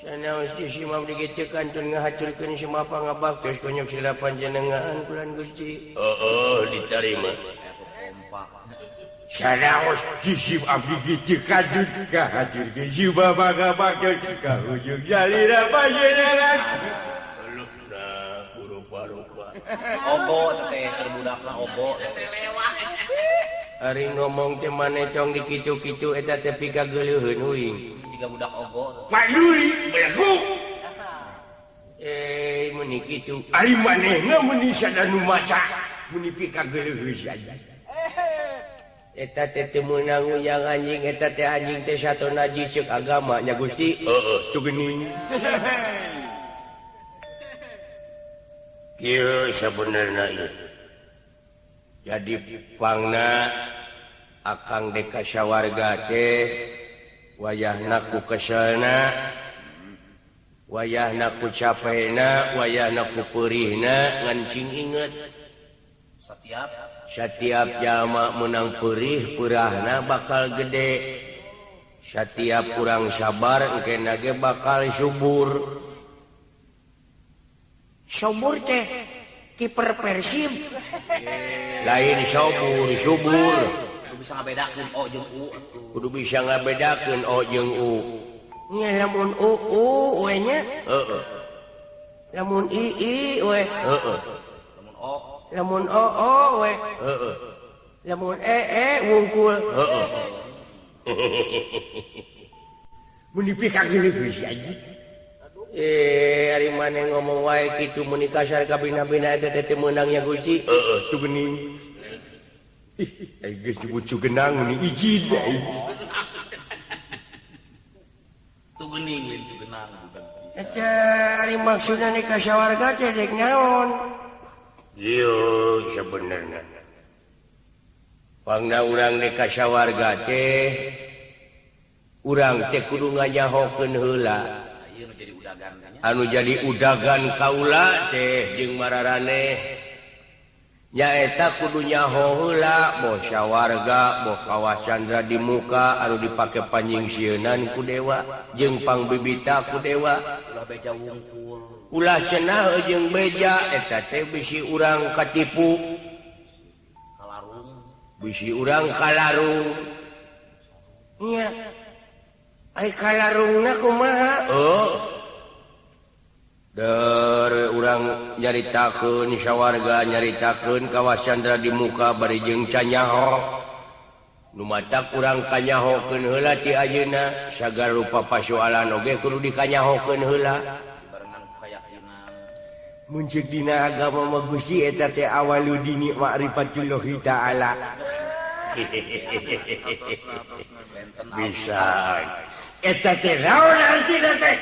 Sanaos di simam dikitu kantun ngahaturkeun si pangabaktos konyok sila panjenengan kulan Gusti. Heeh, diterima. Sanaos di sim abdi kitu kantun ngahaturkeun si pangabaktos ka hujung salira panjenengan. Elukna rupa-rupa. Ogo teh keur budakna ogo. Ari ngomong teh maneh tong dikitu-kitu eta teh pikageuleuheun uing. Jiga budak ogo. Padui beleguk. Eh, meni kitu. Ari manehna meuni sada nu maca, meuni pikageuleuheun saja. Eta teh teu meunang nguyang anjing, eta teh anjing teh sato najis ceuk agama nya Gusti. Heeh, tuh geuning. Kieu sabenerna ieu. Jadi pangna akang dek ka sawarga teh wayahna ku keselna, wayahna ku capena, wayahna ku peurihna ngan cing inget. Setiap Setiap jalma menang perih peurahna bakal gede. Setiap kurang sabar engkena ge bakal subur. Subur teh kiper Persib. Lain sobur, subur. Kudu bisa ngabedakeun O jeung U atuh. Kudu bisa ngabedakeun O jeung U. Nya lamun U U we nya. Heeh. Lamun I I we. Heeh. Lamun O. Lamun O O we. Heeh. Lamun E E wungkul. Heeh. Mun dipikageuleuh si anjing. Eh, ari maneh ngomong wae kitu meuni kasar ka bina-bina eta teh teu meunang nya Gusti. Heeh, tuh geuning. Ih, ai geus disebut cugenang meuni ijid aing. Tuh geuning lain cugenang bukan. Eta ari maksudna nih ka sawarga teh dek naon? Ieu sabenerna. Pangna urang dek ka sawarga teh urang teh kudu ngajahokeun heula. Ieu nu jadi udagan teh nya. Anu jadi udagan kaula teh jeung mararaneh nyaeta kudu nyaho heula boh sawarga boh kawah candra di muka anu dipake panyingsieunnan ku dewa jeung pangbibita ku dewa. Ulah beja wungkul. Ulah cenah jeung beja eta teh bisi urang katipu. Kalarung. Bisi urang kalarung. Nya. Ai kalarungna kumaha? Oh. Der urang nyaritakeun sawarga nyaritakeun kawah candra di muka bari jeung canyaho. Nu matak urang kanyahokeun heula ti ayeuna sagala rupa pasoalan oge kudu dikanyahokeun heula. Barengan ku kayakinan. Mun ceuk dina agama mah Gusti eta teh awalud dini ma'rifatullahi ta'ala. Bisa. Eta teh naon artina teh?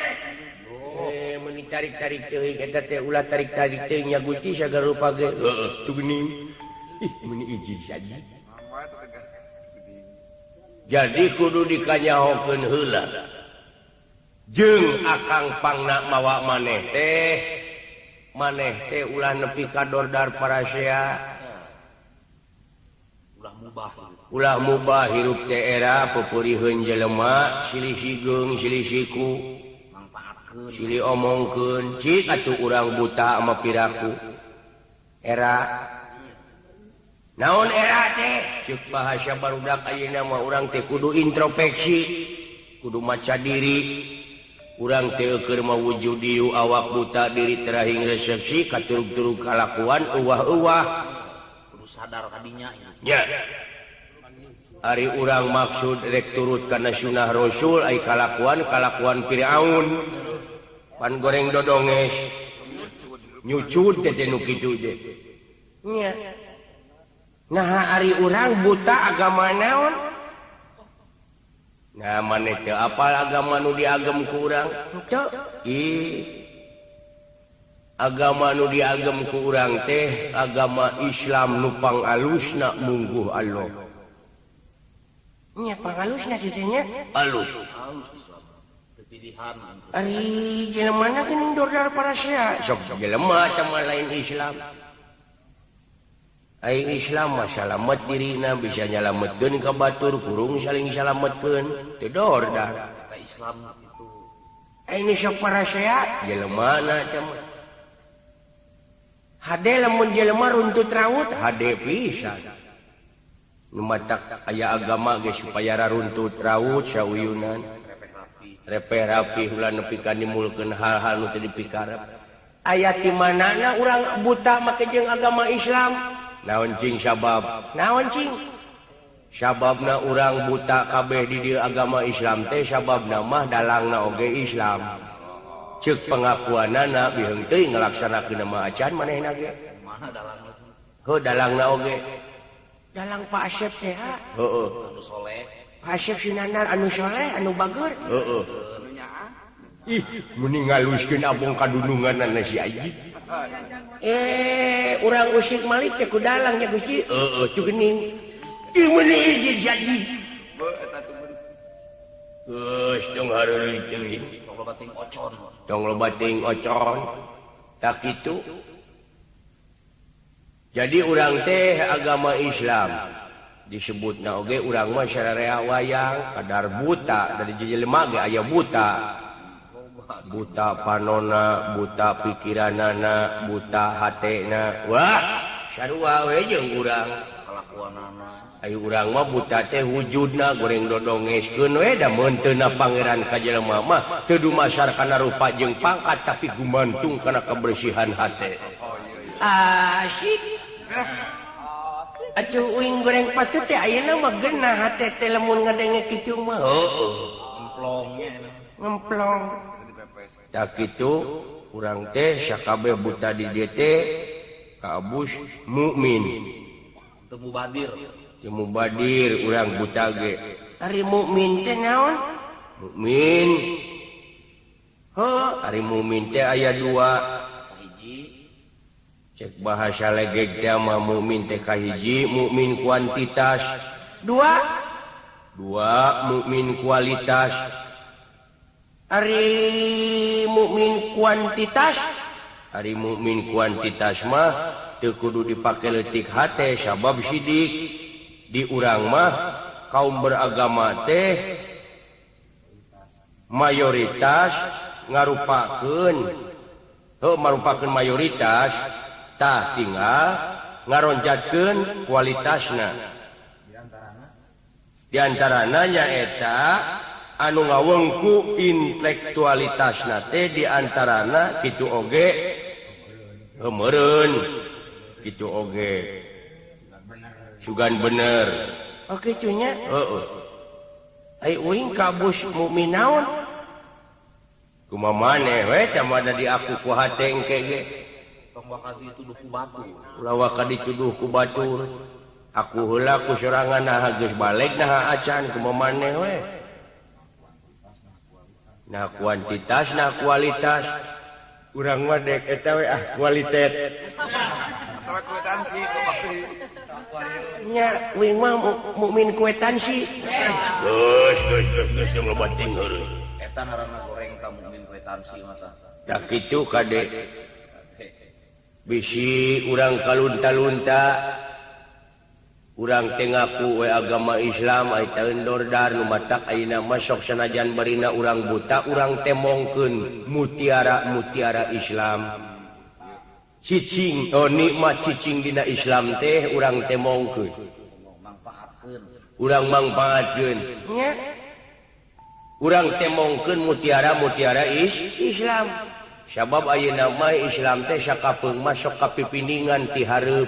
Meni tarik-tarik teuing eta teh ulah tarik-tarik teuing nya Gusti sagala rupa ge. Heeh, tuh geuning. Ih, meuni ijid saja. Jadi kudu dikanyahokeun heula. Jeung akang pangna mawa maneh teh, maneh teh ulah nepi ka dordar parasea. Ulah mubah. Ulah mubah hirup teh era peupeuriheun jelema silih sigeung silih siku. Silih omongkeun cik atuh urang buta sama piraku. Era naon era teh? Ceuk bahasa barudak ayeuna mah urang teh kudu introspeksi, kudu maca diri. Urang teh keur mawujud dieu awak buta diri terahing resepsi katurug-turug kalakuan euwah-euwah. Kudu sadar kadinya nya. Ari urang maksud rek turut kana sunah Rasul ai kalakuan kalakuan Firaun. Pan goreng dodonges nyucud teh nu kitu teh. Nya. Nah ari urang buta agama naon? Nah maneh teu apal agama nu diagem ku urang? Teu. Ih. Agama nu diagem ku urang teh agama Islam nu pangalusna mungguh Allah. Nya pangalusna teh nya? Alus. Pilihan. Ari jelema na geuning dordar parasea. Sok jelema teh mah lain Islam. Ai Islam mah salamet dirina bisa nyalametkeun ka batur kurung saling salametkeun teu dordar. Eta Islam itu. Ini sok parasea jelemana teh mah. Hade lamun jelema runtut raut hade pisan. Nu matak aya agama ge supaya raruntut raut sauyunan. Repeh rapi ulah nepi ka nimulkeun hal-hal nu teu dipikarep. Aya ti manana urang buta make jeung agama Islam? Naon cing sabab? Naon cing? Sababna urang buta kabeh di dieu agama Islam teh sababna mah dalangna oge Islam. Ceuk pengakuanana biheung teuing ngalaksanakeun mah acan manehna ge. Mana dalangna? Heuh dalangna oge. Dalang Pak Asep teh ha? Heueuh. Anu soleh. Pak Asep Sunandar anu soleh anu bager. Heueuh. Ih, meni ngaluskeun abong kadununganana si Aji. Urang usik malik teh ku dalang nya Gusti. Heueuh, cu geuning. Ih, meni izin si Aji. Geus tong hareureun teuing. Tong loba teuing ocon. Tong loba teuing ocon. Tak kitu. Jadi urang teh agama Islam disebutna oge urang mah sararea wayang kadar buta dari jelema ge aya buta. Buta panona, buta pikiranana, buta hatena. Wah, sarua we jeung urang. Kalakuanana. Ayo urang mah buta teh wujudna goreng dodongeskeun we da meunteuna pangeran ka jelema mah teu dumasar kana rupa jeung pangkat tapi gumantung kana kebersihan hate. Asyik. Atuh uing goreng patut teh ayeuna mah geunah hate teh lamun ngadenge kitu mah. Heueuh. Ngemplongnya. Ngemplong. Tak kitu urang teh sakabeh buta di dieu teh kabus mukmin. Teu mubadir. Teu mubadir urang buta ge. Ari mukmin teh naon? Mukmin. Heuh, ari mukmin teh aya dua. Cek bahasa legeg teh mah mukmin teh kahiji mukmin kuantitas, dua dua mukmin kualitas. Ari mukmin kuantitas, ari mukmin kuantitas mah teu kudu dipake leutik hate sabab sidik. Di urang mah kaum beragama teh mayoritas ngarupakeun heuh marupakeun mayoritas tah tinggal ngaronjatkeun kualitasna. Di antarana nyaeta anu ngawengku intelektualitasna teh di antarana kitu oge meureun kitu oge sugan bener. Oke cunya heeh. Ai uing kabus mukmin naon? Kumaha maneh we teh mah da diaku ku hate engke ge. Tong waka dituduh ku batur. Ulah waka dituduh ku batur. Aku heula ku sorangan naha geus balik naha acan kumaha maneh we. Nah kuantitas nah kualitas. Urang mah dek eta we ah kualitet. Atawa kuitansi. Nya uing mah mukmin kuitansi. Geus geus geus geus tong loba teuing heureun. Eta ngaranna goreng ka mukmin kuitansi mah tah. Tah kitu kade. Bisi urang kalunta-lunta urang teh ngaku we agama Islam ai taendordar nu matak ayeuna mah sok sanajan barina urang buta urang temongkeun mutiara-mutiara Islam. Cicing oh nikmat cicing dina Islam teh urang temongkeun. Urang mangpaatkeun. Nya. Urang temongkeun mutiara-mutiara Islam. Sabab ayeuna mah Islam teh sakapeung mah sok kapipindingan ti hareup.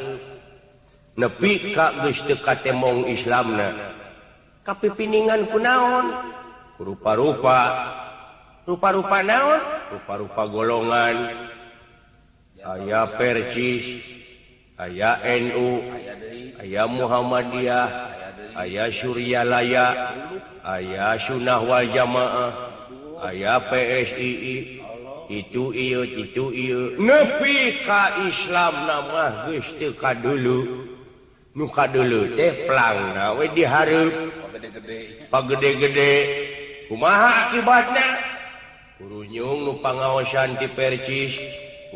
Nepi ka geus teu katemong Islamna. Kapipindingan kunaon? Rupa-rupa. Rupa-rupa naon? Rupa-rupa golongan. Aya Persis, aya NU, aya Muhammadiyah, aya Suryalaya, aya Sunnah wal Jamaah, aya PSII. Itu ieu, itu ieu. Nepi ka Islam mah geus teu kadulu. Nu kadulu teh plangna we dihareup. Pagede-gede. Kumaha akibatna? Kurunyung nu pangaosan ti Persis,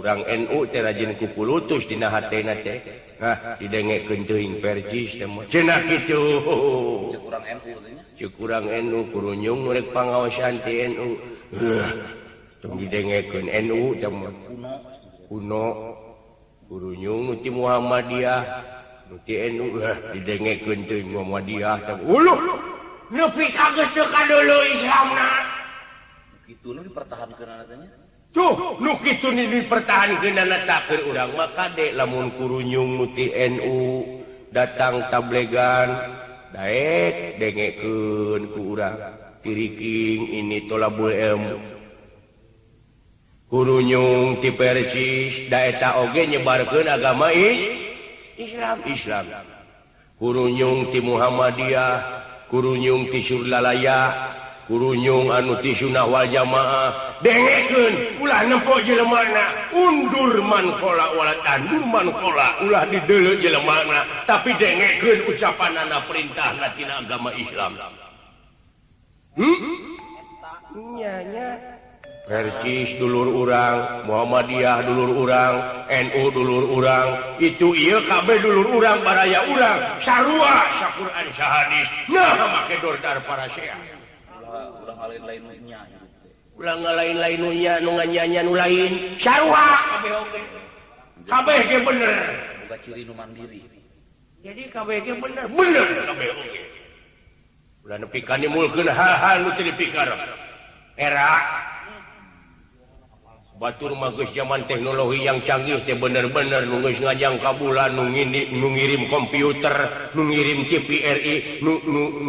urang NU teh rajin kukulutus dina hatena teh. Hah, didengekeun teuing Persis teh mah. Cenah kitu. Ceuk urang NU teh nya. Ceuk urang NU kurunyung nu rek pangaosan ti NU. Heuh. Tong didengekeun NU teh kuno kurunyung nu ti Muhammadiyah nu ti NU didengekeun teh Muhammadiyah teh uluh nepi ka geus teu kadulu Islamna. Kitu nu dipertahankeun teh nya. Tuh nu kitu nu dipertahankeun takeur urang mah kade lamun kurunyung nu ti NU datang tablegan daek dengekeun ku urang tiriking ini tolabul ilmu. Kurunyung ti Persis da eta oge nyebarkeun agama Islam Islam. Kurunyung ti Muhammadiyah, kurunyung ti Surlalaya, kurunyung anu ti Sunnah wal Jamaah dengekeun ulah nempo jelemana undur man kola wala tandur man kola ulah dideuleu jelemana tapi dengekeun ucapanana perintahna tina agama Islam. Nya nya Percis dulur urang, Muhammadiyah dulur urang, NU dulur urang, itu ieu kabeh dulur urang baraya urang, sarua saquran sahadis. Nah make dordar parasea. Ulah lain-lain nu nya hirup teh. Ulah lain-lain nu nya nu nganyanya nu lain, sarua kabeh oge. Kabeh ge bener. Boga ciri nu mandiri. Jadi kabeh ge bener, bener kabeh oge. Ulah nepi ka nimulkeun hal-hal nu teu dipikarep. Era batur mah geus zaman teknologi yang canggih teh bener-bener nu geus ngajang ka bulan, nu ngirim komputer, nu ngirim TVRI, nu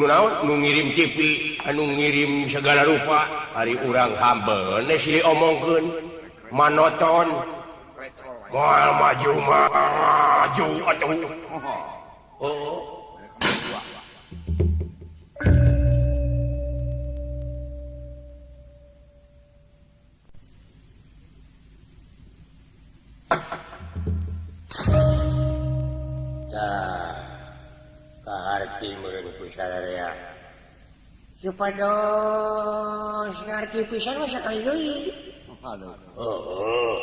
naon, nu ngirim TV, anu ngirim segala rupa. Ari urang hambeun silih omongkeun, manoton. Moal maju maju atuh. Oh. Kaharti meureun ku sararea. Supados ngarti pisan mah sakali deui. Heeh.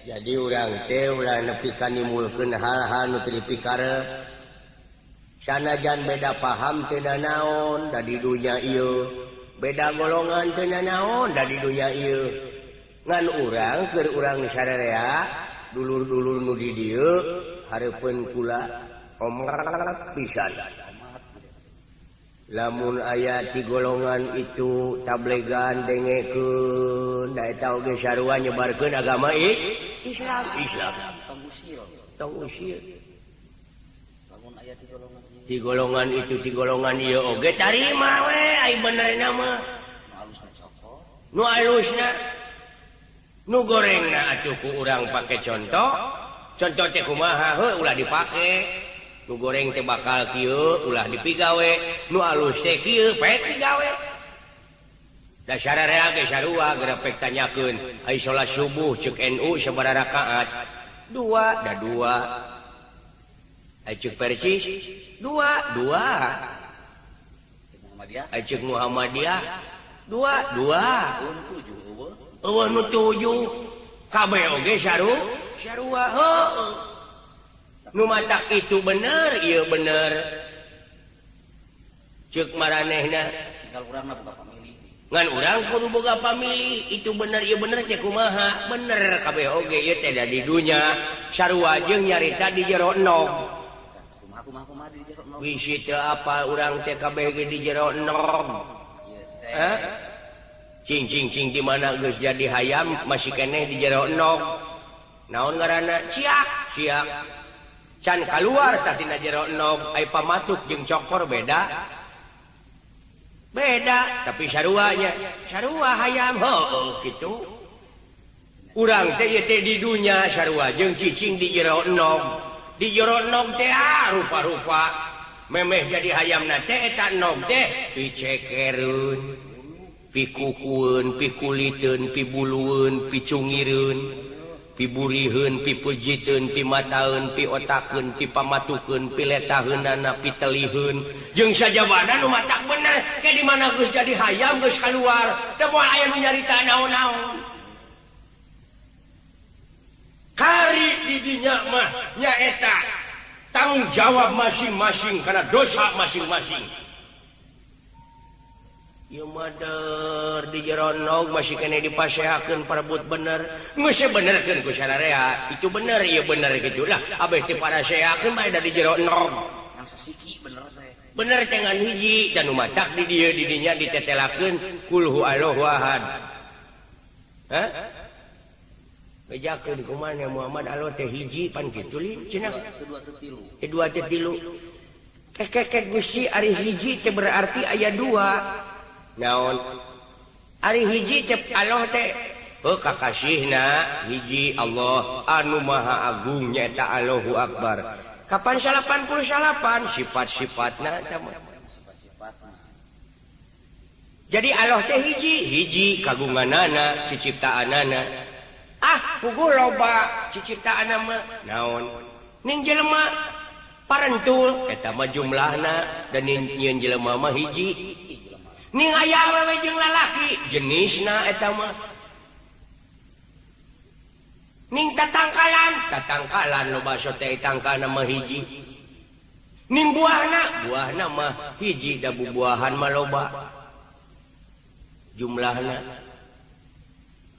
Jadi urang teh ulah nepi ka nimulkeun hal-hal nu teu dipikarep. Sanajan beda paham teu nanaon da di dunya ieu. Beda golongan teu nanaon da di dunya ieu. Ngan urang keur urang sararea dulur-dulur nu di dieu hareupeun kula omat pisan. Lamun aya ti golongan itu tablegan dengekeun da eta oge sarua nyebarkeun agama Islam Islam. Tong usil. Lamun aya ti golongan ti golongan itu ti golongan ieu oge tarima we ai benerna mah. Nu alusna nu gorengna atuh ku urang pake contoh. Contoh teh kumaha heuh ulah dipake. Nu goreng teh bakal kieu ulah dipigawe, nu alus teh kieu pek digawe. Da sararea ge sarua gerepek tanyakeun, ai salat subuh ceuk NU sabaraha rakaat? 2 da 2. Ai ceuk Persis 2 2. Ai ceuk Muhammadiyah 2 2. Eueuh nu 7. Kabeh oge sarua heueuh. Nu matak itu bener ieu bener. Ceuk maranehna tinggal urang mah boga pamilih. Ngan urang kudu boga pamilih, itu bener ieu bener teh kumaha? Bener kabeh oge ieu teh da di dunya sarua jeung nyarita di jero endog. Kumaha kumaha di jero endog. Wisi teu apal urang teh kabeh ge di jero endog. Hah? Cing cing cing di mana geus jadi hayam masih keneh di jero endog. Naon ngaranna? Ciak, ciak. Can kaluar tah tina jero endog, ai pamatuk jeung cokor beda. Beda, tapi saruanya, sarua hayam heueuh kitu. Urang teh ieu teh di dunya sarua jeung cicing di jero endog. Di jero endog teh rupa-rupa. Memeh jadi hayamna teh eta endog teh picekereun, pikukueun, pikuliteun, pibulueun, picungireun, piburiheun, pipujiteun, pimataeun, piotakeun, pipamatukeun, piletaheunana, piteliheun. Jeung sajabana nu matak bener, ke di mana geus jadi hayam geus kaluar, teu moal aya nu nyarita naon-naon. Kari di dinya mah nyaeta tanggung jawab masing-masing karena dosa masing-masing. Ieu mah di jero nog masih kene dipasehakeun parebut bener. Geus benerkeun ku sararea. Itu bener ieu bener kitu lah. Abeh teh parasehakeun bae da di jero nog. Yang sasiki bener teh. Bener teh ngan hiji dan nu matak di dieu di dinya ditetelakeun kul huwallahu ahad. Hah? Bejakeun kumaha Muhammad Allah teh hiji pan kitu lin cenah. Teu dua teu tilu. Teu dua teh tilu. Kekekek Gusti ari hiji teh berarti aya dua. Naon ari hiji teh Allah teh heuh kakasihna hiji Allah anu maha agung nyaeta Allahu Akbar. Kapan 89 sifat-sifatna eta mah. Jadi Allah teh hiji, hiji kagunganana, ciciptaanana. Ah, puguh loba ciciptaanna mah. Naon? Ning jelema parentul eta mah jumlahna dan nyieun jelema mah hiji. Ning aya awewe jeung lalaki jenisna eta mah. Ning tatangkalan, tatangkalan loba sote tangkalna mah hiji. Ning buahna, buahna mah hiji da bubuahan mah loba. Jumlahna.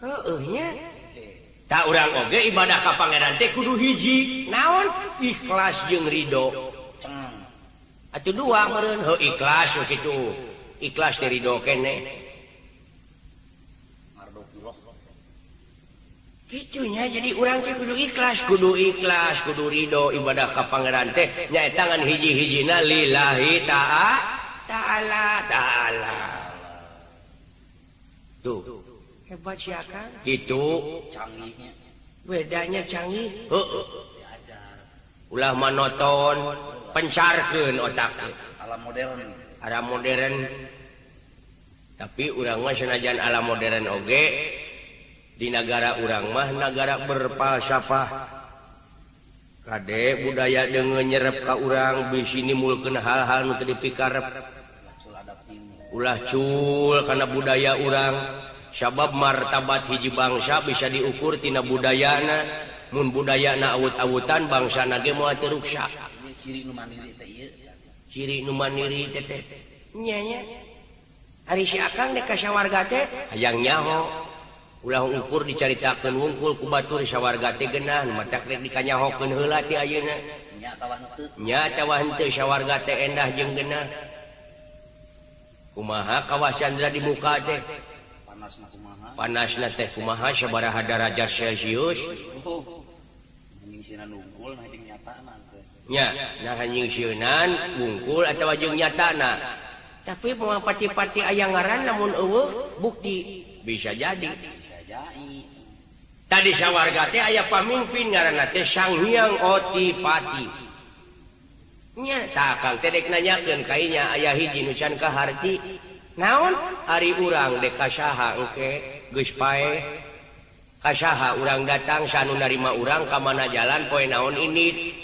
Heueuh nya. Tak urang oge ibadah ka Pangeran teh kudu hiji. Naon? Ikhlas jeung ridho. Atuh dua meureun heuh ikhlas kitu. Ikhlas teh ridho keneh. Kitunya jadi urang teh kudu ikhlas, kudu ridho ibadah ka Pangeran teh nyaeta ngan hiji-hijina lillahi ta'ala ta'ala. Tuh. Hebat si Akang. Gitu. Canggihnya. Bedanya canggih. Heueuh. Ulah manoton, pencarkeun otak. Alam modern. Alam modern. Tapi urang mah sanajan alam modern oge di nagara urang mah nagara berfalsafah. Kade budaya deungeun nyerep ka urang bisi nimulkeun hal-hal nu teu dipikarep. Ulah cul kana budaya urang. Sabab martabat hiji bangsa bisa diukur tina budayana. Mun budayana awut-awutan bangsana ge moal teu ruksak. Ciri nu mandiri teh ieu. Ciri nu mandiri teh teh. Nya nya. Ari si Akang dek ka sawarga teh hayang nyaho. Ulah ukur dicaritakeun wungkul ku batur sawarga teh geunah nu matak rek dikanyahokeun heula ti ayeuna. Nya atawa henteu. Nya atawa henteu sawarga teh endah jeung geunah. Kumaha kawah Chandra di muka teh? Panasna kumaha? Panasna teh kumaha sabaraha derajat Celsius? Oh. Nyingsieunan wungkul nah jeung nyatana teh. Nya, nah nyingsieunan wungkul atawa jeung nyatana. Tapi moal pati-pati aya ngaran lamun eueuh bukti bisa jadi. Bisa jadi. Tadi sawarga teh aya pamimpin ngaranna teh Sang Hyang Otipati. Nya tah Akang teh dek nanyakeun ka inya aya hiji nu can kaharti. Naon? Ari urang dek ka saha engke geus paeh. Ka saha urang datang sanu narima urang ka mana jalan poe naon ini.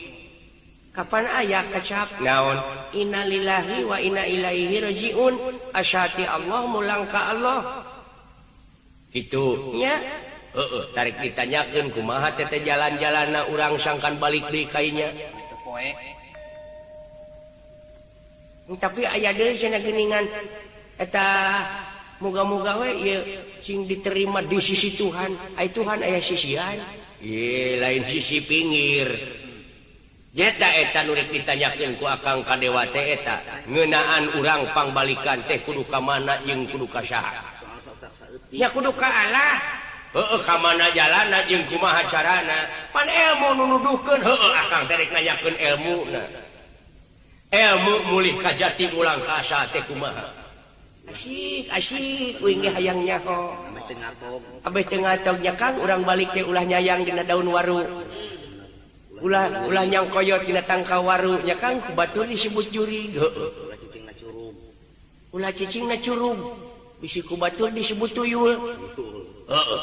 Kapan aya kecap naon? Innalillahi wa inna ilaihi rajiun. Asyati Allah mulang ka Allah. Kitu nya. Heeh, tarik ditanyakeun kumaha teh teh jalan-jalanna urang sangkan balik deui ka inya. Poe. Tapi aya deui cenah geuningan eta moga-moga we ieu sing diterima di sisi Tuhan. Ai Tuhan aya sisian. Ieu lain sisi pinggir. Nyata eta nu rek ditanyakeun ku Akang ka dewa teh eta ngeunaan urang pangbalikan teh kudu ka mana jeung kudu ka saha. Nya kudu ka Allah. Heueuh ka mana jalanna jeung kumaha carana. Pan ilmu nu nuduhkeun heueuh Akang teh rek nanyakeun elmuna. Ilmu mulih ka jati ulang ka asa teh kumaha. Asyik asyik uing ge hayang nyaho. Abeh teu ngatog nya Kang urang balik teh ulah nyayang dina daun waru. Ulah ulah nyangkoyot dina tangkal waru nya Kang ku batur disebut jurig. Heueuh. Ulah cicing na curug. Bisi ku batur disebut tuyul. Heeh.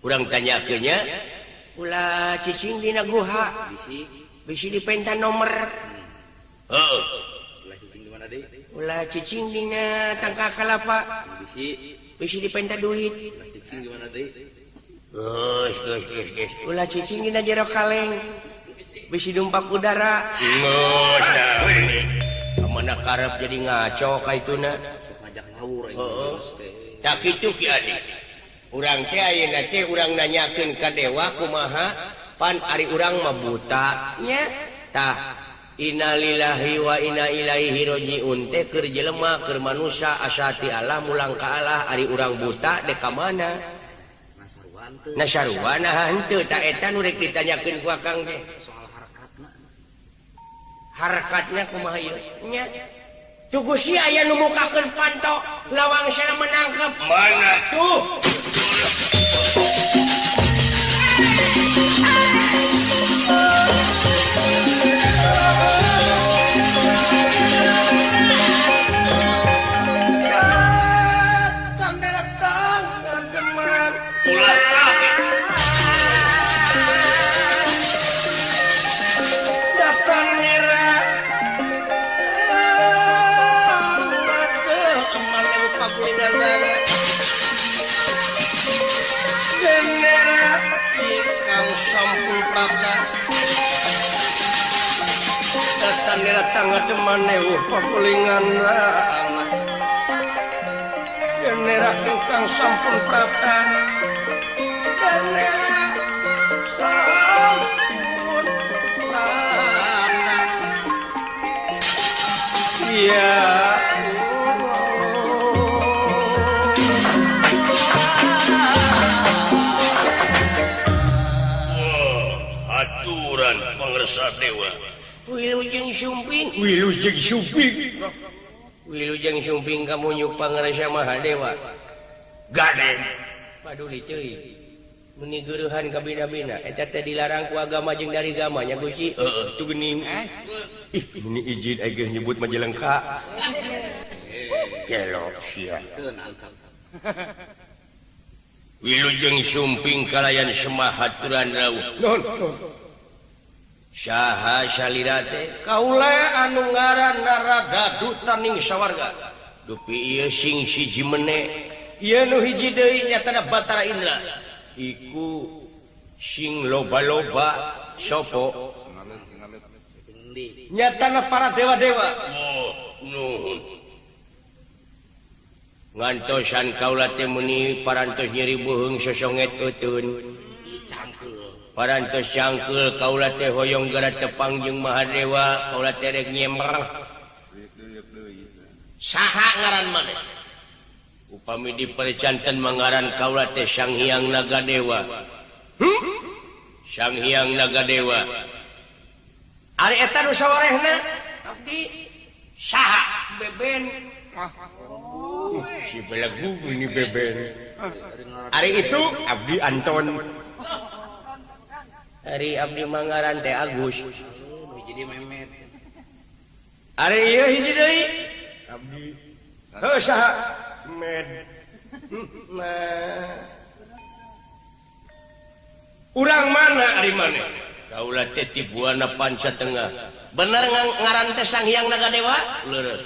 Urang tanyakeun nya ulah cicing dina guha. Bisi dipenta nomor. Heeh. Ulah cicing dina tangkal kalapa. Bisi dipenta duit. Geus geus geus geus. Ulah cicing dina jero kaleng. Bisi dumpak udara. Geus dah. Kamana karep jadi ngaco ka ituna. Heeh. Tak kitu Ki Adi. Urang teh ayeuna teh urang nanyakeun ka dewa kumaha pan ari urang mah buta nya. Tah innalillahi wa inna ilaihi rajiun teh keur jelema keur manusia asa ti Allah mulang ka Allah ari urang buta dek ka mana? Nasarua nah henteu tah eta nu rek ditanyakeun ku akang teh. Harakatna kumaha ieu nya? Tugu si aya nu mukakeun panto lawang sana menangkep mana tuh? Datang datang teman Ulah datang merah kang sampun prapta datang teman pakulingan kang sampun prapta sampun prapta iya. Aturan pangersa dewa. Wilujeng Sumping, Wilujeng Sumping. Wilujeng Sumping kamu nyuk pangersa Mahadewa. Gaden. Paduli teuing. Meni geurehan ka bina-bina eta teh dilarang ku agama jeung dari gamanya Gusti. Heeh, tu geuning. Ih, meni izin ai geus nyebut Majalengka. Kelok sia. Wilujeng Sumping kalayan Semah haturan rawuh. Nuhun, nuhun. Saha salira teh kaula anu ngaran Narada dutaning sawarga. Dupi ieu sing siji mene, ieu nu hiji deui nyatana Batara Indra. Iku sing loba-loba sopo? Nyatana para dewa-dewa. Oh, nuhun. Ngantosan kaula teh meuni parantos nyeri beuheung sosonget euteun. Parantos cangkeul kaula teh hoyong gara tepang jeung Mahadewa, kaula teh rek nyemer. Saha ngaran maneh? Upami dipercanten mangaran kaula teh Sang Hyang Nagadewa. Sang Hyang Nagadewa. Ari eta nu sawarehna abdi saha? Beben. Si belegu ini beben. Ari itu abdi Anton. Ari abdi mangaran teh Agus. Jadi memet. Ari ieu hiji deui abdi. Heuh saha? Med. Nah. Urang mana ari maneh? Kaula teh ti Buana Panca Tengah. Bener ngaran teh Sang Hyang Nagadewa? Leres.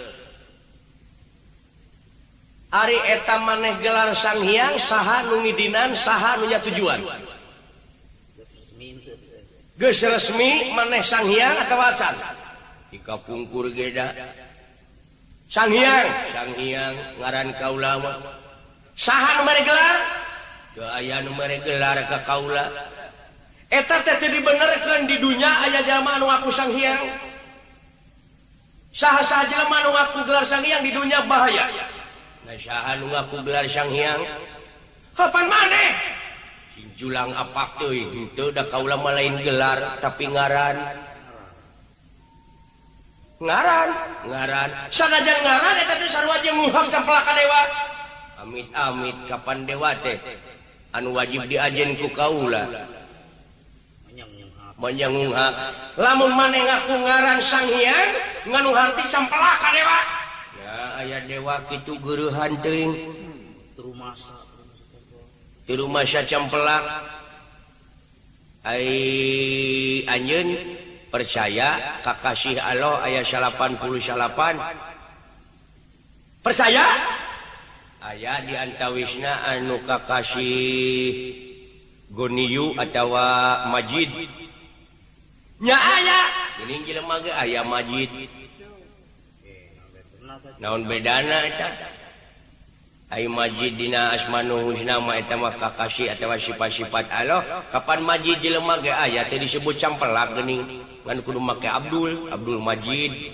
Ari eta maneh gelar Sang Hyang saha nu ngidinan saha nu nya tujuan? Geus resmi maneh Sang Hyang atawa acan? Di kapungkur ge da. Sang Hyang, Sang Hyang ngaran kaula mah. Saha nu mere gelar? Teu aya nu mere gelar ka kaula. Eta teh teu dibenerkeun di dunya aya jalma anu ngaku Sang Hyang. Saha-saha jelema anu ngaku gelar Sang Hyang di dunya bahaya. Nah saha nu ngaku gelar Sang Hyang? Hapan maneh? Julang apak teuing henteu da kaula mah lain gelar tapi ngaran. Ngaran, ngaran. Sanajan ngaran eta teh sarua jeung nguhak sampelak ka dewa. Amit-amit kapan dewa teh anu wajib diajen ku kaula. Menyangung hak. Lamun maneh ngaku ngaran Sang Hyang nganu harti sampelak ka dewa. Ya aya dewa kitu geurehan teuing. Tilu masa campelak ai anjeun percaya kakasih Allah aya 89 percaya aya di antawisna anu kakasih Goniyu atawa Majid nya aya geuning jelema ge aya Majid naon bedana eta Ai Majid dina asmaul husna mah eta mah kakasih atawa sifat-sifat Allah. Kapan Majid jelema ge aya teh disebut campelak geuning. Ngan kudu make Abdul, Abdul Majid.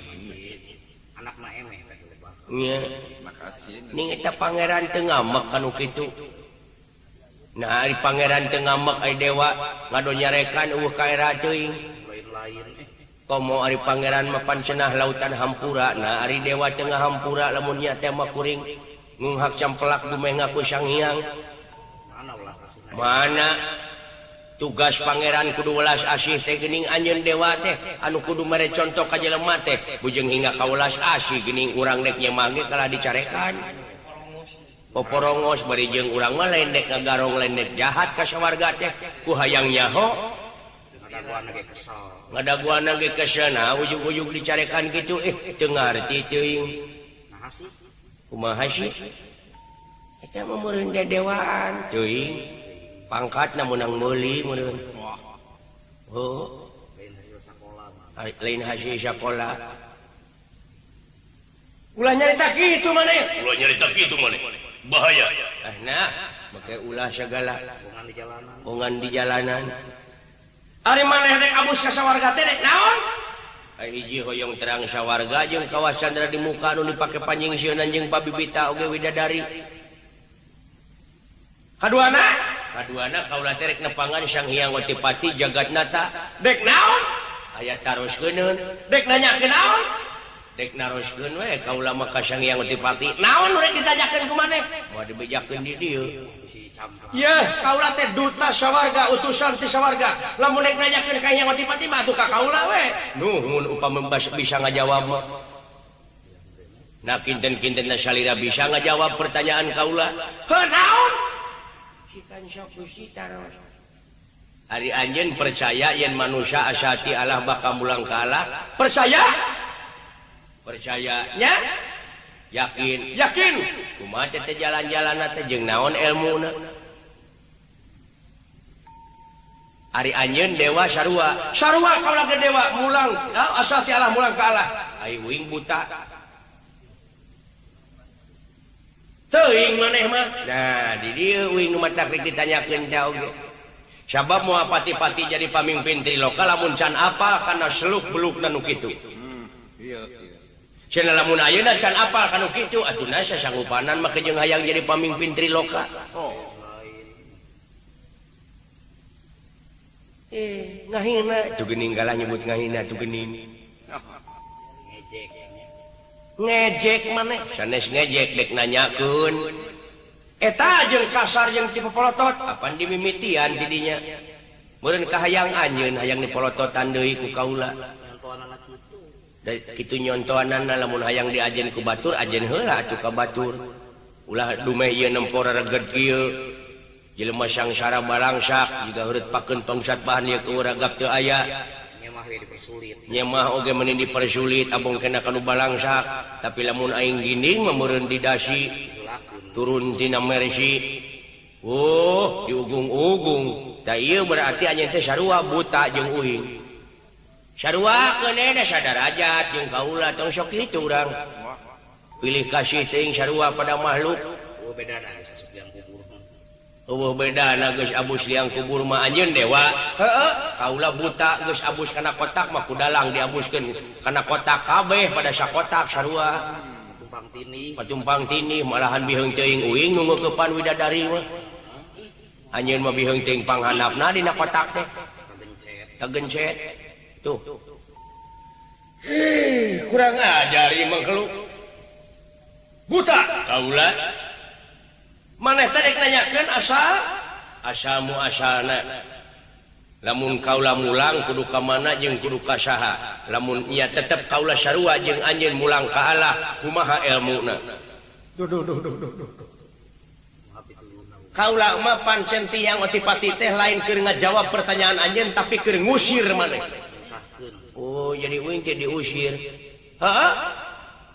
Anak mah emeh teh. Nya. Ning eta pangeran teu ngamek kanu kitu. Nah ari pangeran teu ngamek ari dewa ngado nyarekan eueuh ka era teuing. Lain-lain Komo ari pangeran mah pancenah lautan hampura. Nah ari dewa teu ngahampura lamun nya teh mah kuring ngunghak campelak dumeh ngaku Sang Hyang. Mana tugas pangeran kudu welas asih teh geuning anjeun dewa teh anu kudu mere contoh ka jelema teh bujeng hingga ka welas asih geuning urang dek nyemah ge kalah dicarekan. Poporongos bari jeung urang mah lain dek ngagarong lain dek jahat ka sawarga teh ku hayang nyaho. Ngadaguana ge kesel nah ujug-ujug dicarekan kitu teu ngarti teuing. Kumaha sih? Eta mah meureun dedewaan teuing. Pangkatna meunang meuli meureun. Oh. Lain hasil sakola. Ulah nyarita kitu maneh. Ulah nyarita kitu maneh. Bahaya. Nah, make ulah sagala. Bongan di jalanan. Ari maneh rek abus ka sawarga teh rek naon? Hiji hoyong terang sawarga jeung kawasan di muka nu dipake panjingsieunan jeung pabibita oge widadari. Kaduana? Kaduana kaula teh rek nepangan Sang Hyang Otipati Jagatnata. Dek naon? Aya taroskeun. Dek nanyakeun naon? Dek naroskeun we kaula mah ka Sang Hyang Otipati. Naon nu rek ditanyakeun ku maneh? Moal dibejakeun di dieu. Yeuh, kaula teh duta sawarga, utusan ti sawarga. Lamun rek nanyakeun ka Hyang Otipati mah atuh ka kaula we. Nuhun upama bisa ngajawab mah. Nah kinten-kinten salira bisa ngajawab pertanyaan kaula. Heuh naon? Sikan sok Gusti taros. Ari anjeun percaya yen manusia asati Allah bakal mulang ka Allah? Percaya? Percaya nya? Yakin? Yakin. Kumaha teh jalan-jalanna teh jeung naon elmuna? Ari anjeun dewa sarua. Sarua kaula ge dewa mulang asal ti Allah mulang ka Allah. Ai uing buta. Teuing maneh mah. Nah, di dieu uing nu matak rek ditanyakeun teh oge. Sabab moal pati-pati jadi pamimpin triloka lamun can apal kana seluk-belukna nu kitu. Iya. Cenah lamun ayeuna can apal kana kitu atuh sasanggupanan mah jeung hayang jadi pamimpin triloka. Oh. Ngahina tuh geuning kalah nyebut ngahina tuh geuning. Ngejek maneh sanes ngejek dek nanyakeun. Eta jeung kasar jeung tipe polotot apan dimimitian tidinya. Meureun kahayang anjeun hayang dipolototan deui ku kaula. Da kitu nyontoanana lamun hayang diajen ku batur ajen heula atuh ka batur. Ulah dumeh ieu nempo rereged kieu. Jelema sangsara balangsak jiga heureut pakeun pangsat bahan ieu keur ragap teu aya. Nyemah oge meni dipersulit abong kena kanu balangsak tapi lamun aing ginding mah meureun di dasi turun tina mersi. Oh, diugung-ugung. Tah ieu berarti anjeun teh sarua buta jeung uing. Sarua keun da sadarajat jeung kaula tong sok kitu urang. Pilih kasih teuing sarua pada makhluk. Eueuh bedana geus abus liang kubur mah anjeun dewa. Heueuh, kaula buta geus abus kana kotak mah ku dalang diabuskeun kana kotak kabeh pada sakotak sarua. Patumpang tini malahan biheung teuing uing nu ngeukepan widadari mah. Anjeun mah biheung teuing panghandapna dina kotak teh. Kagencet. Tuh. Kurang ajar ieu makhluk. Buta kaula. Maneh teh rek nanyakeun asal asalmu asalna. Lamun kaula mulang kudu ka mana jeung kudu ka saha. Lamun nya tetep kaula sarua jeung anjeun mulang ka Allah kumaha elmuna. Duh duh duh duh duh. Kaula mah pancen tiyang otipati teh lain keur ngajawab pertanyaan anjeun tapi keur ngusir maneh. Oh jadi uing teh diusir. Heeh.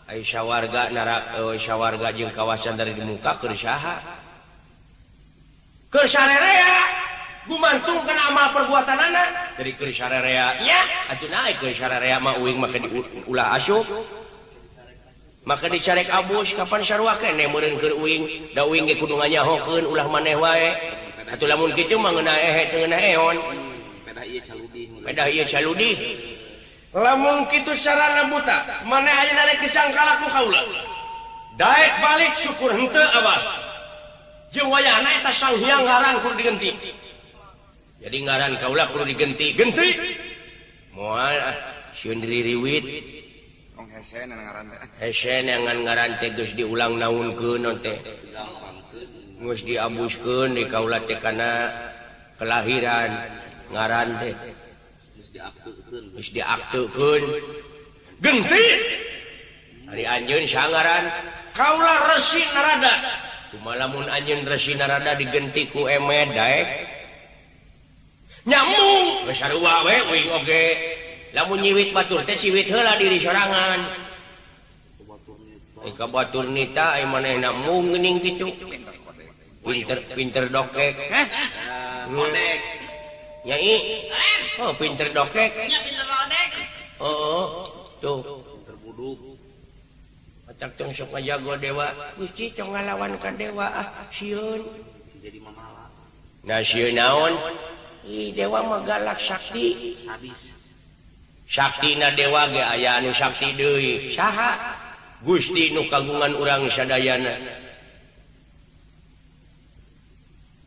Ai sawarga narak sawarga jeung kawasan dari di muka keur saha? Keur sarerea gumantung kana amal perbuatanana. Jadi keur sarerea nya atuh naik keur sarerea mah uing mah ulah asup. Maka dicarek abus kapan sarua keneh meureun keur uing da uing ge kudu nganyahokeun ulah maneh wae. Atuh lamun kitu mah ngeunah ehe teu ngeunah eon. Pedah ieu caludih. Lamun kitu carana buta, maneh ayeuna rek disangkala ku kaula. Daek balik syukur henteu awas. Jeung wayahna eta Sang Hyang ngaran kudu digenti. Jadi ngaran kaula kudu digenti. Genti. Moal ah sieun ririwit. Hesen yang ngaran teh geus diulang naunkeun teh. Geus diabuskeun di kaula teh kana kelahiran ngaran teh. Geus diaktekeun. Genti. Ari anjeun sangaran kaula Resi Narada. Kumaha lamun anjeun Resi Narada digenti ku Emed daek. Nyambung geus sarua we uing oge. Lamun nyiwit batur teh siwit heula diri sorangan. Ka batur nita ai manehna mung geuning kitu. Pinter pinter dokek. Heh. Nyai. Oh pinter dokek. Nya pinter lodek. Oh, tuh. Pinter buduk. Acak tong sok ngajago dewa. Gusti tong ngalawan ka dewa ah sieun. Jadi mamala. Nah sieun naon? Ih dewa mah galak sakti. Sadis. Saktina dewa ge aya anu sakti deui. Saha? Gusti nu kagungan urang sadayana.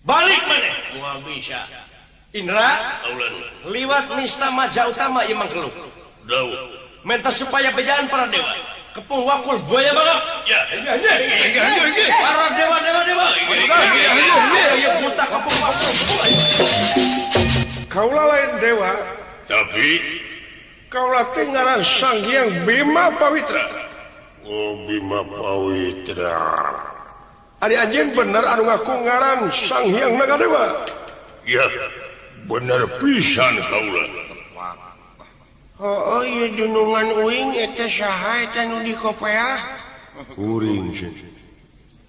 Balik maneh moal bisa. Indra liwat nista maja utama ieu mangkeluh. Dawuh. Menta supaya bejaan para dewa. Kepung wakul buaya banget. Ya. Para dewa dewa dewa. Buta kepung wakul. Kaula lain dewa, tapi kaula teh ngaran Sang Hyang Bima Pawitra. Oh Bima Pawitra. Ari anjeun bener anu ngaku ngaran Sang Hyang Nagadewa. Ya, bener pisan kaula. Oh, ieu dunungan uing eta saha eta nu di kopeah? Kuring sih.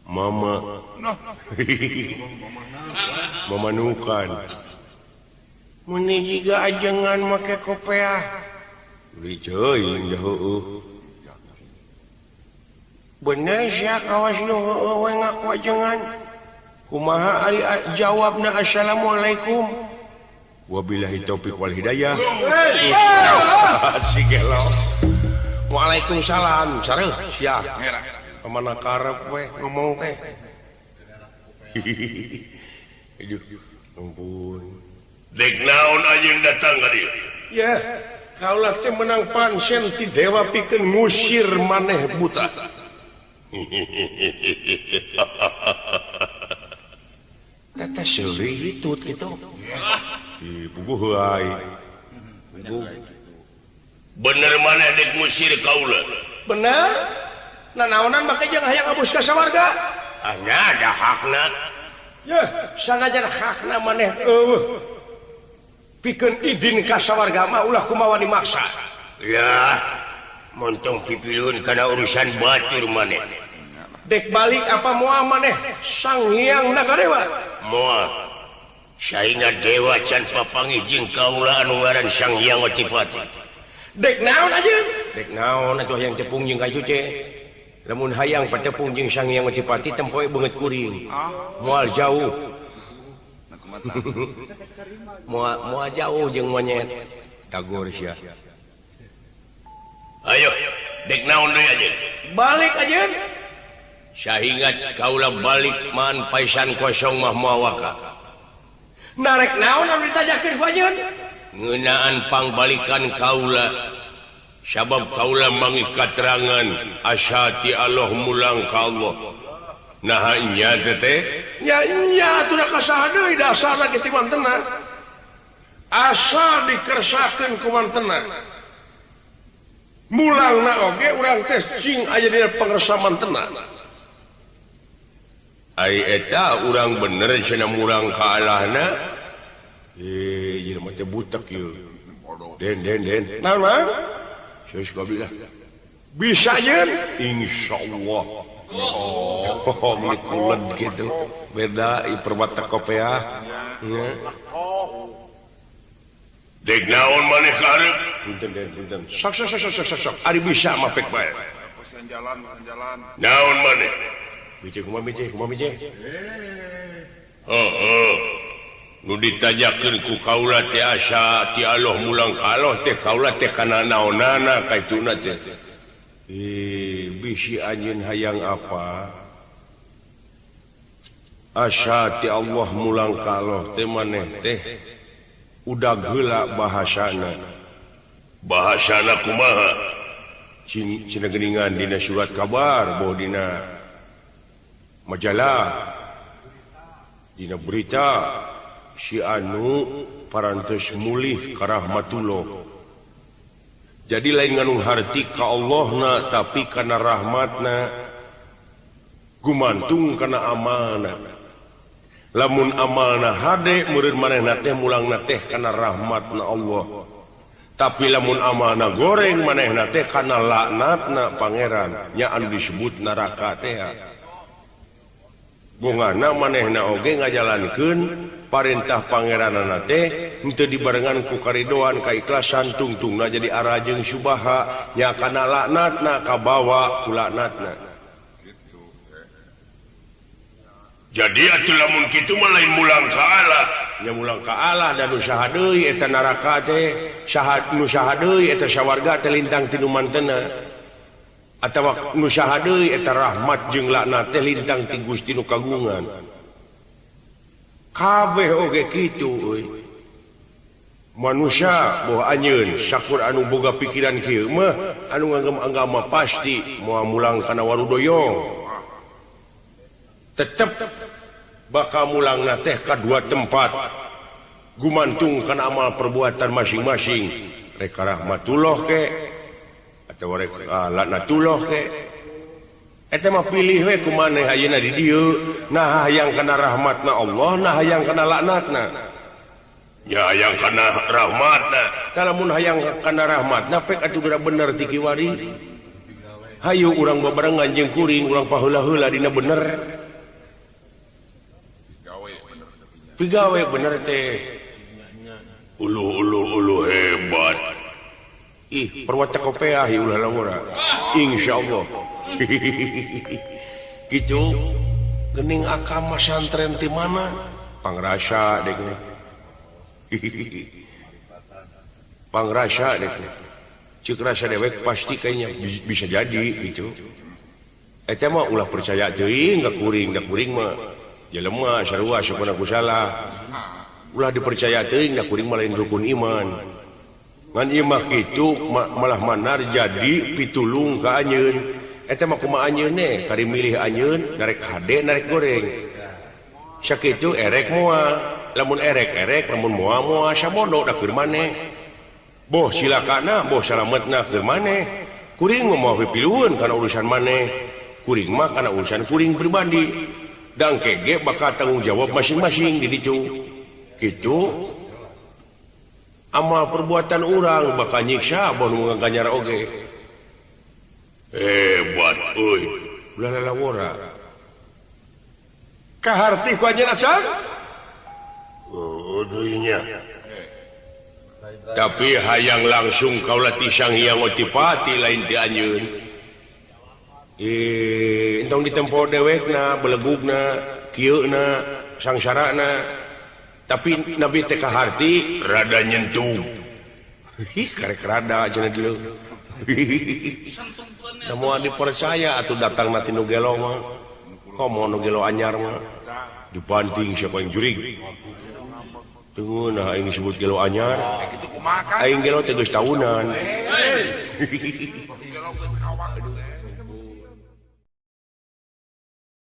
Mama. Mamanukan. Meni jiga ajengan make kopeah. Ricoy heueuh. Bener sia kawas nu heueuh we ngaku ajengan. Kumaha ari jawabna assalamualaikum. Wabillahi taufik wal hidayah. Si gelo. Waalaikumsalam. Sareuh sia. Kemana karep we ngomong teh. Aduh, ampun. Dek naon anjeun datang ka dieu? Ya, kaula teh menang pansen ti dewa pikeun ngusir maneh buta. Tata seuri hitut kitu. Ih, puguh heuai. Bener maneh dek ngusir kaula? Bener? Nanaonan make jeung hayang abus ka sawarga? Anya ada hakna. Yeuh, sanajan hakna maneh eueuh. Pikeun idin ka sawarga mah ulah kumaha dimaksa. Ya, montong pipilun kana urusan batur maneh. Dek balik apa moal maneh Sang Hyang Nagadewa? Moal. Saina dewa can papanggih jeung kaula anu ngaran Sang Hyang Otipati. Dek naon anjeun? Dek naon atuh hayang tepung jeung ka cuce. Lamun hayang patepung jeung Sang Hyang Otipati tempoe beungeut kuring. Moal jauh. Moal jauh jeung monyet. Tagor sia. Ayo, dek naon deui anjeun? Balik anjeun. Sahingat kaula balik man paisan kosong mah moal waka. Narek naon anu ditajakeun ku anjeun? Ngeunaan pangbalikan kaula. Sabab kaula mangi katerangan asati Allah mulang ka Allah. Naha nya teh? Nya nya atuh da kasaha deui dasarna kitu mantena. Asal dikersakeun ku mantena. Mulangna oge urang teh cing aya dina pangersa mantena. Ai eta urang bener cenah murang ka Allahna. Jelema teh butek ieu. Den den den. Naon mah? Geus goblok lah. Bisa jeung insyaallah. Oh, mikulen gitu. Beda ipermata kopeah. Dek naon maneh karep? Punten den punten. Sok sok sok sok sok sok. Ari bisa mah pek bae. Jalan jalan. Naon maneh? Biji kumaha biji kumaha biji? Heeh. Nu ditanyakeun ku kaula teh asa ti Allah mulang ka Allah teh kaula teh kana naonana kaituna teh. Bisi anjeun hayang apa? Asa ti Allah mulang ka Allah teh maneh teh udag heula bahasana. Bahasana kumaha? Cina geuningan dina surat kabar boh dina majalah dina berita si anu parantos mulih ka rahmatullah. Jadi lain nganu harti ka Allahna tapi kana rahmatna gumantung kana amalna. Lamun amalna hade meureun manehna teh mulangna teh kana rahmatna Allah. Tapi lamun amalna goreng manehna teh kana laknatna pangeran nya anu disebut neraka teh. Bungana manehna oge ngajalankeun parentah pangeranana teh henteu dibarengan ku karidoan kaikhlasan tungtungna jadi arajeng subaha nya kana laknatna kabawa ku laknatna. Jadi atuh lamun kitu mah lain mulang ka Allah. Nya mulang ka Allah dan usaha deui eta neraka teh saha nu saha deui eta sawarga teh lintang ti nu mantena. Atawa nu saha deui eta rahmat jeung laknat teh lintang ti Gusti nu kagungan. Kabeh oge kitu euy. Manusia boh anjeun sakur anu boga pikiran kieu mah anu nganggem agama pasti moal mulang kana warudoyong. Tetep bakal mulangna teh ka dua tempat gumantung kana amal perbuatan masing-masing rek rahmatullah ke atawa rek laknatullah ke eta mah pilih we ku maneh ayeuna di dieu nah hayang kana rahmatna Allah nah hayang kana laknatna ya hayang kana rahmatna lamun hayang kana rahmatna pek atuh geura bener ti kiwari hayu urang babarengan jeung kuring urang paheula-heula dina bener pigawe bener teh ulu ulu ulu hebat ih perwata kopeah ulah lawara insyaallah gitu gening akama santren ti mana pangrasa dek pangrasa dek ceuk rasa dewek pasti kayaknya bisa jadi gitu eta mah ulah percaya teuing ka kuring da kuring mah jelema sarua sapana ku salah ulah dipercaya teuing da kuring mah lain rukun iman ngan ieu mah kitu malah manar jadi pitulung ka anjeun eta mah kumaha anjeun ne kari milih anjeun narek hade narek goreng sakitu erek moal lamun erek erek lamun moal moal sabodo da keur maneh boh silakana boh salametna keur maneh kuring mah moal pipilueun kana urusan maneh kuring mah kana urusan kuring pribadi dan kege bakal tanggung jawab masing-masing di ditu gitu amal perbuatan orang bakal nyiksa boh nu ngaganyar oge hebat euy ulah lalawora kaharti ku anjeun asal oh deui nya tapi hayang langsung kaula ti Sang Hyang Otipati lain ti anjeun entong ditempo dewekna belegugna kieuna sangsarana tapi Nabi teh kaharti rada nyentuh ih karek rada cenah deuleu da moal dipercaya atuh datang na ti nu gelo mah komo nu gelo anyar mah dibanting siapa yang jurig teu nah aing disebut gelo anyar aing gelo teh geus taunan.